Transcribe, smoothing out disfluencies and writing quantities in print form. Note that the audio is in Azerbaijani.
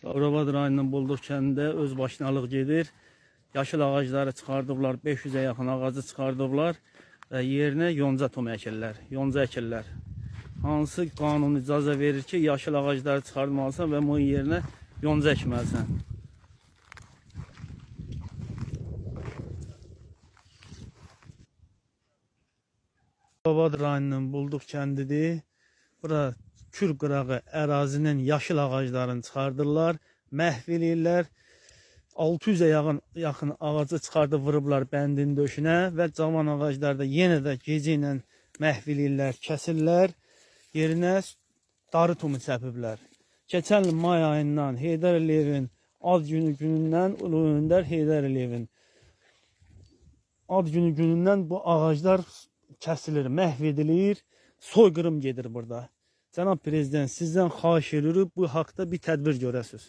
Sabirabad rayonunun Bulduq kəndində öz başınalıq gedir. Yaşıl ağacları çıxardıblar, 500-ə yaxın ağacı çıxardıblar və yerinə yonca tomu əkirlər, yonca əkirlər. Hansı qanun icazə verir ki, yaşıl ağacları çıxartmalısan və bunun yerinə yonca əkməlisən? Sabirabad rayonunun Bulduq kəndidir. Bura Kür qırağı ərazinin yaşıl ağaclarını çıxardırlar, məhv eləyirlər. 600-ə yaxın ağacı çıxardıb vurublar bəndin döşünə və cavan ağaclar da yenə də gecə ilə məhv eləyirlər, kəsirlər. Yerinə darı tumu səpiblər. Keçən il may ayından Heydər Əliyevin ad günü günündən Ulu Öndər Heydər Əliyevin ad günü günündən bu ağaclar kəsilir, məhv edilir, soyqırım gedir burada. Cənab Prezident, sizdən xahiş edirik, bu haqda bir tədbir görəsiniz.